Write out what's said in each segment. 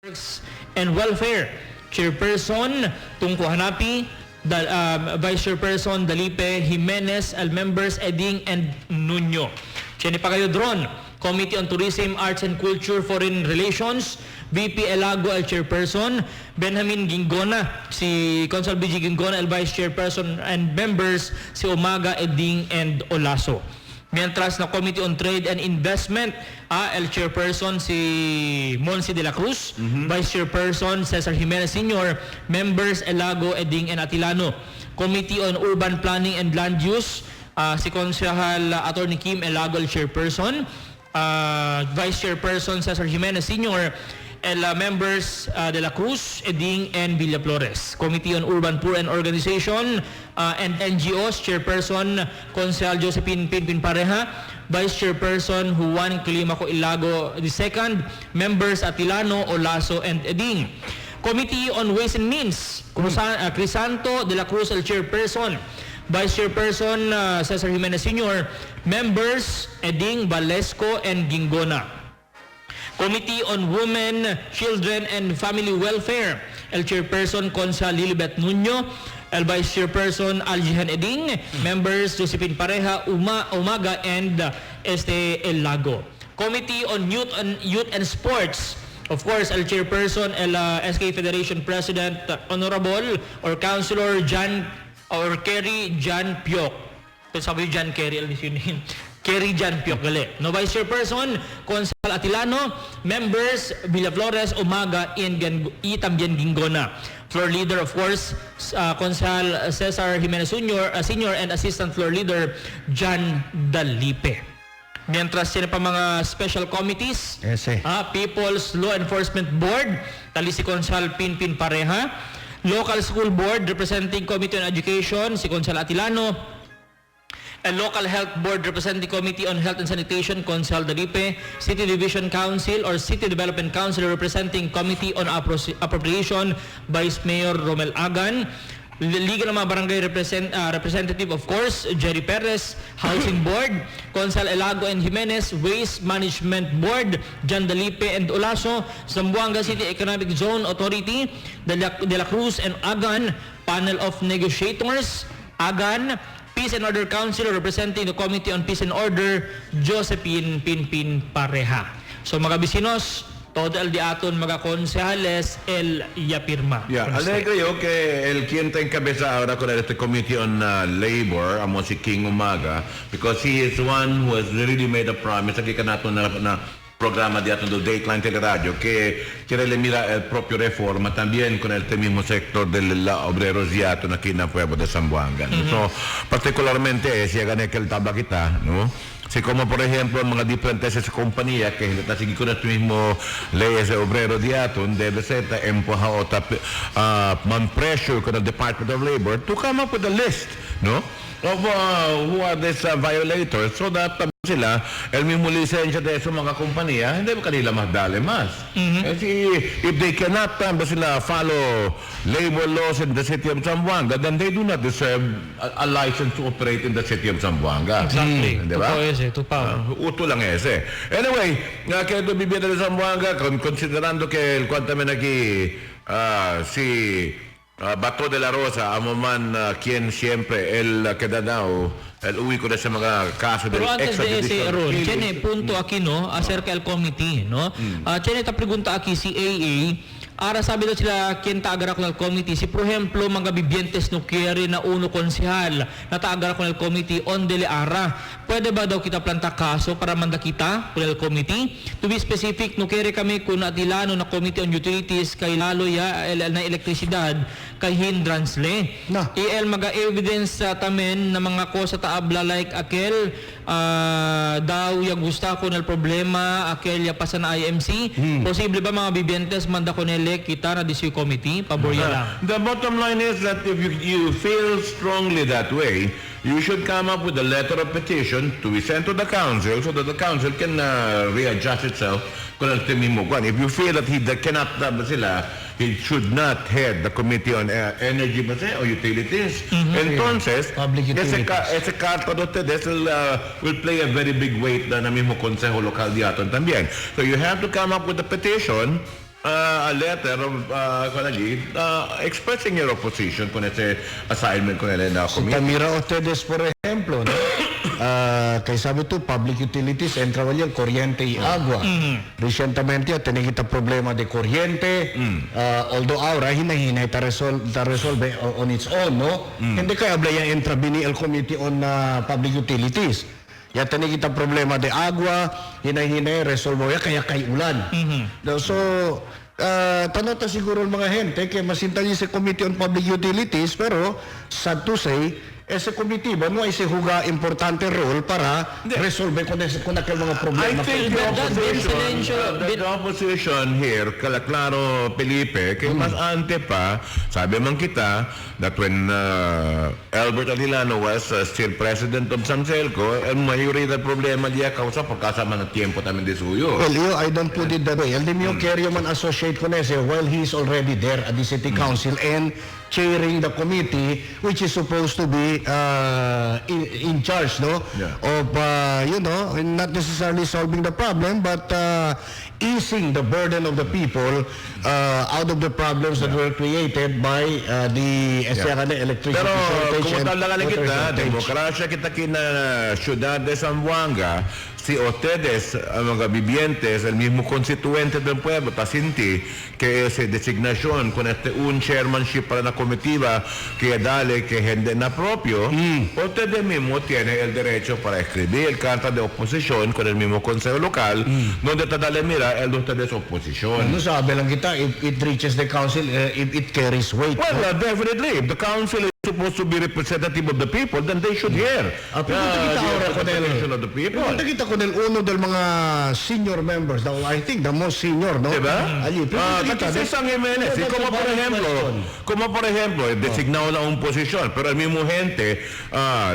Works and Welfare. Chairperson Tungko Hanapi, Vice Chairperson Dalipe Jimenez, al members Eding and Nuño. Chene pa kayo dron, Committee on Tourism, Arts and Culture, Foreign Relations, VP Elago al Chairperson, Benjamin Gingona, si Consul BG Gingona al Vice Chairperson and members si Umaga, Eding and Olaso. Mientras na Committee on Trade and Investment, el Chairperson si Monsi de la Cruz, Vice Chairperson Cesar Jimenez Sr., members Elago, Eding and Atilano. Committee on Urban Planning and Land Use, si Konsehal Attorney Kim Elago el Chairperson, Vice Chairperson Cesar Jimenez Sr., el members De La Cruz, Eding, and Villaflores. Committee on Urban Poor and Organization and NGOs, Chairperson Konsehal Josephine Pinpin Pareja, Vice Chairperson Juan Climaco Ilago II, members Atilano, Olaso, and Eding. Committee on Ways and Means, Crisanto De La Cruz, el Chairperson, Vice Chairperson Cesar Jimenez Sr., members Eding, Valesco, and Gingona. Committee on Women, Children, and Family Welfare, El Chairperson Consa Lilibet Nuño, El Vice Chairperson Aljihan Eding, members Josephine Pareja, Umaga, and Este El Lago. Committee on Youth and Sports, of course, El Chairperson, El SK Federation President, Honorable or Councilor John or Kerry John Piok. Sabi John Kerry, alam niyo yun. Kerry John Piok gali. No, Vice Chairperson, Consal Atilano, members Villaflores, Umaga, and y también Gingona. Floor Leader, of course, Consal Cesar Jimenez Sr. and Assistant Floor Leader John Dalipe. Mientras sila pa mga special committees, Ese. People's Law Enforcement Board, tali si Consal Pinpin Pareja, Local School Board representing Committee on Education, si Consal Atilano, a Local Health Board representing Committee on Health and Sanitation, Consal Dalipe, City Division Council or City Development Council representing Committee on Appropriation, Vice Mayor Romel Agan, Liga ng mga Barangay Representative, of course, Jerry Perez, Housing Board, Consal Elago and Jimenez, Waste Management Board, John Dalipe and Olaso, Zamboanga City Economic Zone Authority, De La Cruz and Agan, Panel of Negotiators, Agan, Peace and Order Council representing the Committee on Peace and Order, Josephine Pinpin Pareja. So mga bisinos, todo el di aton mga konsehales el yapirma. Yeah, alegre yo que el quien está en cabeza ahora con este Committee on Labor, amo si King Umaga, because he is one who has really made a promise, aquí kanato na programa de aton do Dateline Teleradio, que quiere le mira el propio reforma también con este mismo sector del la obreros de aton aquí en el pueblo de Zamboanga, no? So, particularmente, si hagan que el tabla kita, no? Si como por ejemplo mga diferentes sa compañía que hindi ta sige con este mismo leyes de obrero de aton debe ser ta empuja o ta man pressure con el Department of Labor to come up with a list, no, of who are these violators so that sila el mismo lisensya de sa mga kompanya hindi ba kanila mas dale mas. Eh, si, if they cannot sila follow labor laws in the city of Zamboanga, then they do not deserve a license to operate in the city of Zamboanga. Exactly. Di ba? Totoo ese, totoo. Uto lang ese. Anyway, nga kaya ito bibiyata de Zamboanga, considerando que el cual también aquí si Bato de la Rosa, amo man quien siempre el queda daw, el uwi ko na sa mga kaso del Pero antes de ese, extrajudicial Ron, killings. tiene punto aquí, no, acerca del committee, no? Tiene esta pregunta aquí si AA, ara sabi daw sila quien taagara con el committee, si por ejemplo mga bibientes no quiere na uno konsehal na taagara con el committee on dele ara, pwede ba daw kita planta kaso para manda kita con el committee? To be specific, no quiere kami kun atilano na Committee on Utilities kay lalo ya el, na elektrisidad kay hindrance le. Na. EL maga evidence sa tamen na mga kosa taabla like akel daw ya gusta ko nel problema akel ya pasa na IMC. Posible ba mga bibientes manda ko nele kita na DC committee pabor ya lang. The bottom line is that if you feel strongly that way, you should come up with a letter of petition to be sent to the council so that the council can readjust itself kung ano mismo kwan. If you feel that he that cannot sila, he should not head the Committee on Energy ba siya, o Utilities. Entonces, Public utilities. Ese carta de ustedes will play a very big weight na mismo Consejo Local de Aton también. So you have to come up with a petition. a letter of expressing your opposition con ese assignment con el na Si committee. Tamira ustedes, por ejemplo, no? Kay sabi to, public utilities, entra ba yan, kuryente y agua. Recientemente, tiene kita problema de kuryente. Although ahora, hinahinay ta resolve, ta resolve on its own, no? Hindi kaya habla yan entra bini el Committee on Public Utilities. Ya tiene kita problema de agua, hinahinay resolve ya kaya kay ulan. No, so, tanota siguro ang mga gente kay masinta niya sa Committee on Public Utilities pero sad to say ese committee ba no ay si huga importante role para resolve kung kung aquel mga I problema. think the opposition, Silencio. the opposition here, kala Claro Felipe, kay mas ante pa, sabi man kita, that when Albert Atilano was still president of Sanselco, el mayoría del problema diya causa por kasama ng tiempo también de suyo. Well, yo, I don't put it that way. El de mio man associate con ese while he's already there at the city council and chairing the committee which is supposed to be in charge, no? Yeah. Of, not necessarily solving the problem but easing the burden of the people out of the problems that were created by the electricity Pero shortage kung and talaga lang water kita, shortage. demokrasya kita kina Ciudad de Zamboanga, si ustedes, ang mga vivientes, el mismo constituente del pueblo, tasinti que esa designación con este un chairmanship para la comitiva que dale que gente na propio, ustedes mismos tienen el derecho para escribir carta de oposición con el mismo consejo local, donde te dale mira el de ustedes oposición. Ano sabi lang kita, if it reaches the council, if it carries weight. Well, definitely. If the council is supposed to be representative of the people, then they should hear Pregunta kita the ahora con el, representation of the people. pregunta kita con el uno del mga senior members, the, I think the most senior, no? Diba? Ali, pregunta kita. Kasi San Jimenez, That's y como a por valid ejemplo, question. como por ejemplo, designado na un posición, pero el mismo gente,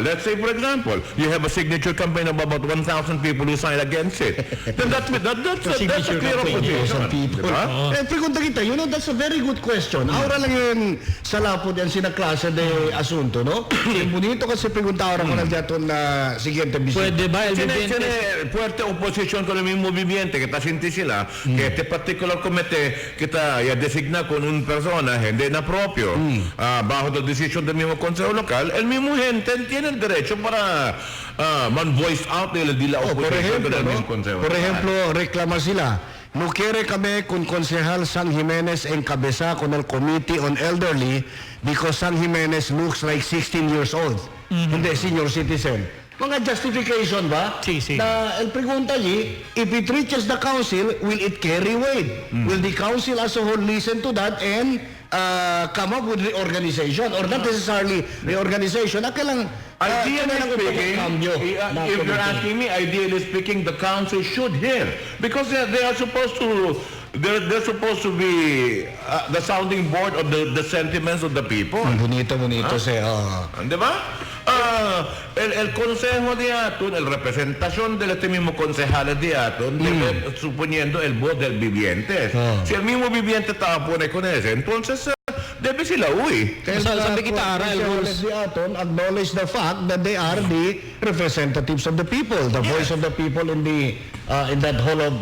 let's say for example, you have a signature campaign of about 1,000 people who sign against it. Then that's a Signature clear campaign. opposition. 1,000 people. Diba? Eh, pregunta kita, that's a very good question. Ahora lang yun sa lapod yan sinaklase de asunto, no? Yung bonito kasi pregunta ahora con el dato na siguiente visita. Pwede ba, El Tiene, Vivientes? tiene fuerte oposición con el mismo viviente que está sinti sila que este particular comité que está ya designa con un persona gente na propio bajo la decisión del mismo consejo local el mismo gente tiene el derecho para man voice out de la Oh, por oposición ejemplo, con el no? mismo consejo Por local. ejemplo, reclama sila, no quiere kami con Concejal San Jimenez encabeza con el Committee on Elderly because San Jimenez looks like 16 years old. Hindi, senior citizen. Mga justification ba? Sí, sí. Na el pregunta allí, if it reaches the council, will it carry weight? Will the council as a whole listen to that and come up with reorganization? Or not necessarily reorganization, lang Ideally kailangan speaking, cambio na if you're committee. asking me, ideally speaking, the council should hear because they are supposed to. They're supposed to be the sounding board of the sentiments of the people. Bonito, bonito siya. Di ba? El consejo de Atun, el representación de este mismo concejales de Atun, debe, suponiendo el voz del viviente. Si el mismo viviente estaba pone con ese, entonces debe sila uy. Kaya Sabi kita, ara, el rules. the Aton acknowledge the fact that they are the representatives of the people, the voice of the people in the in that hall of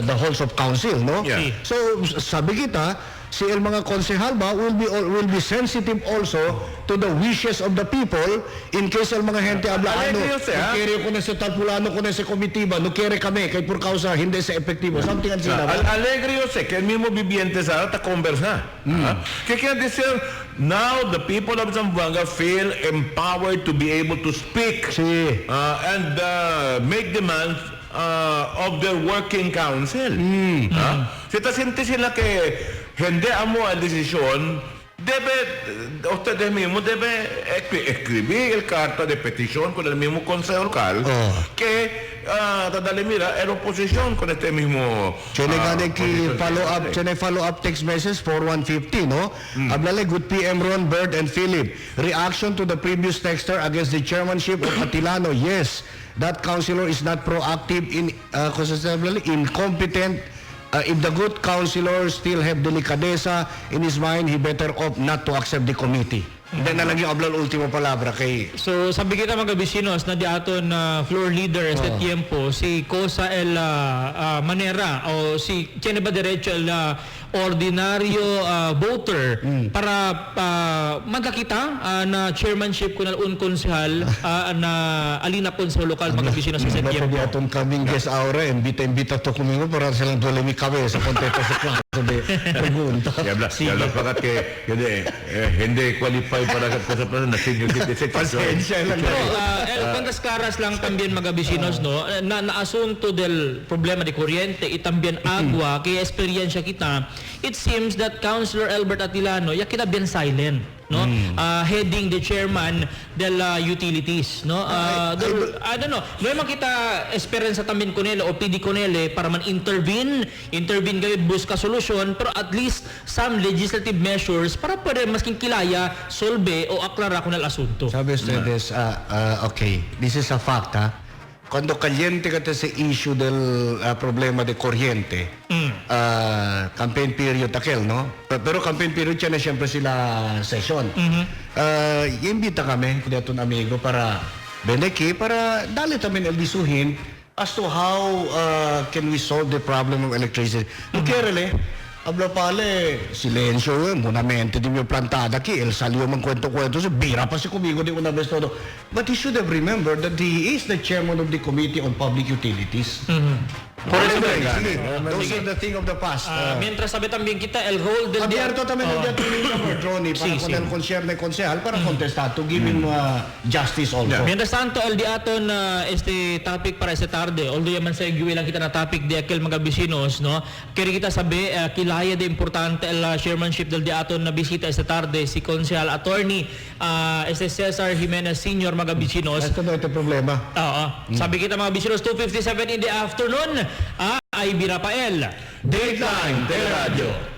the halls of council, no? Yeah. So sabi kita, si el mga konsehal ba will be sensitive also to the wishes of the people in case el mga gente habla Alay ano, kayo, sir, no ha? quiere ko na sa talpulano ko na sa komitiba, no quiere kami kay por causa hindi sa epektibo. Something ang sila. Alegre yo sé que el mismo viviente sa ta conversa. ¿Qué quiere decir? Now the people of Zamboanga feel empowered to be able to speak Sí. And make demands of their working council. Si ta siente sila que gente amo ang desisyon, debe, ustedes mismos debe escribir el carta de petición con el mismo consejo local Oh. que tadale mira en oposición con este mismo Chene gani ki posición. follow up, chene follow up text message 4150, no? Ablale good PM Ron Bird and Philip. Reaction to the previous texter against the chairmanship of Atilano. Yes, that councilor is not proactive in incompetent. If the good councilor still have delicadeza in his mind, he better opt not to accept the committee. Hindi na lang yung ablal ultimo palabra kay So sabi kita mga bisinos na di aton na floor leader este tiempo si Cosa el Manera o si tiene ba derecho el ordinaryo voter para magkakita na chairmanship kun un konsehal na alina konseho lokal mga bisino sa Habla pa tiempo. di aton kaming guest aura, invita-invita to kumingo para silang duele mi cabeza contesta sa klase de pregunta. Yabla pakat kay hindi hindi qualified para sa sa na senior citizen. Pasensya lang. Pero, el, cuentas claras lang también mga bisinos, no? Na, na asunto del problema de kuryente y también agua, kaya eksperyensya kita, it seems that Councilor Albert Atilano, ya kita bien silent, no? Heading the chairman del utilities, no? I don't know. No man kita esperanza también con él o pidi con él para man intervene, intervene kayo busca solusyon, pero at least some legislative measures para pwede masking kilaya solve o aklara con el asunto. Sabi ustedes, okay, this is a fact, ha? Cuando caliente ka sa issue del problema de corriente, campaign period akel, no? Pero campaign period siya na siyempre sila session. Imbita kami, kuya amigo, para beneki, para dali tamin el disuhin as to how can we solve the problem of electricity. No quiere, habla pale, silencio, munamente di mio plantada aquí, él salió man cuento-cuento, se vira pa si conmigo de una vez todo. But he should have remembered that he is the chairman of the Committee on Public Utilities. Anyway, sige, those are the thing of the past. Mientras sabi también kita el rol del Abierto también el día tuyo, Ronnie, para Sí, con sí. el concerne concejal, para contestar, to give him justice also. Mientras tanto, el di aton na este topic para esta tarde, although yaman sa giwi lang kita na topic di aquel mga bisinos, no? Kaya kita sabi, kilaya de importante el chairmanship del di aton na bisita esta tarde si Konsehal Attorney este Cesar Jimenez Sr. mga bisinos. Esto no este problema. Oo. Sabi kita mga bisinos, 2:57 in the afternoon, Ivy Rafael. Dateline Teleradio.